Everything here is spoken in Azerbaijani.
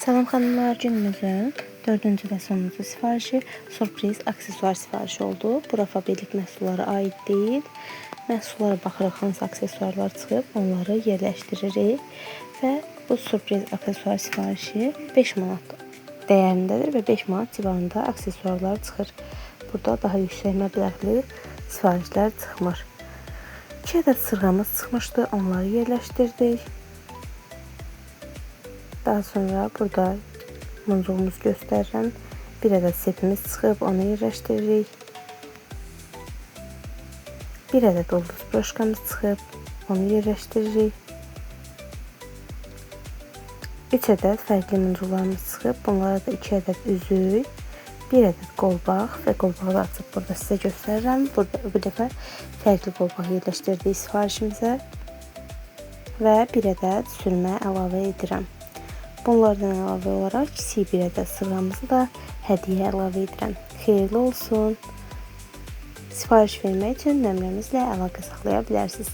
Salam xanımlar, günümüzün dördüncü və sonuncu sifarişi sürpriz aksesuar sifarişi oldu. Bura Faberlic məhsullara aid deyil. Məhsullara baxırıq, hansı aksesuarlar çıxıb, onları yerləşdiririk və bu sürpriz aksesuar sifarişi 5 manat dəyərindədir və 5 manat civarında aksesuarlar çıxır. Burada daha yüksək məbləğli sifarişlər çıxmır. 2 ədəd sırğamız çıxmışdı, onları yerləşdirdik. Daha sonra burada muncuğumuzu göstərirəm. Bir ədəd sepimiz çıxıb, onu yerləşdiririk. Bir ədəd ulduz broşkamız çıxıb, onu yerləşdiririk. 3 ədəd fərqli muncuqlarımız çıxıb, bunlara da 2 ədəd üzük, bir ədəd qolbaq və qolbağı da açıb burada sizə göstərirəm. Burada bu dəfə fərqli qolbaq yerləşdirdik sifarişimizə və bir ədəd sürmə əlavə edirəm. Bunlardan əlavə olaraq kiçik bir ədəd sırğamızı da hədiyyə əlavə edirəm. Xeyirli olsun. Sifariş vermək üçün nömrəmizlə əlaqə saxlaya bilərsiniz.